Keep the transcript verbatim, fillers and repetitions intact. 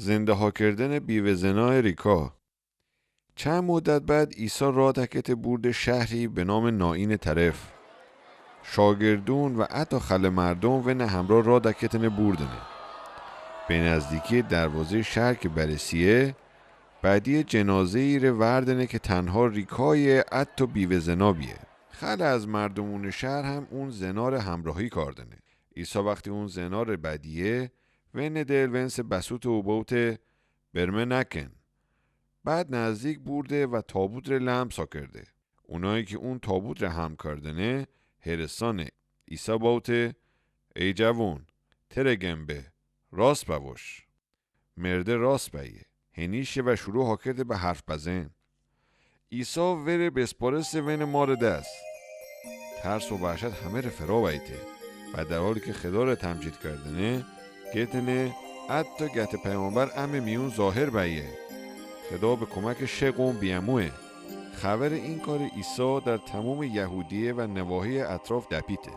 زنده ها کردن بیوه زنای ریکا. چند مدت بعد عیسی راه دکته برده شهری به نام ناین طرف. شاگردون و حتی خلع مردم وئن همراه راه دکتنه بردنه. به نزدیکی دروازهٔ شهر که برسیه، بدیه جنازه‌ای ره وردنه که تنها ریکای حتی بیوه زنا بیه. خلع از مردمون شهر هم اون زنا ره همراهی کاردنه. عیسی وقتی اون زنا ره بدیه، وئن دل ونس بسوته و بوته: برمه نکن. بعد نزدیک برده و تابوت ره لمس کرده. اونایی که اون تابوت ره حمل کردنه، حیرسانه. عیسی باوته: ای جوون، تره گم به، راست بوش. مرده راست بیه، هنیشه و شروع ها کرده به حرف بزن. عیسی وره بسپارسته وئن مار دست. ترس و وحشت همه ره فرا بیته و در حالی که خدا ره تمجید کردنه، گتنه: حتی گت پیامبر امه میون ظاهر بیه. خدا به کمک شه قوم بیاموه. خبر این کار عیسی در تمام یهودیه و نواحی اطراف دپیته.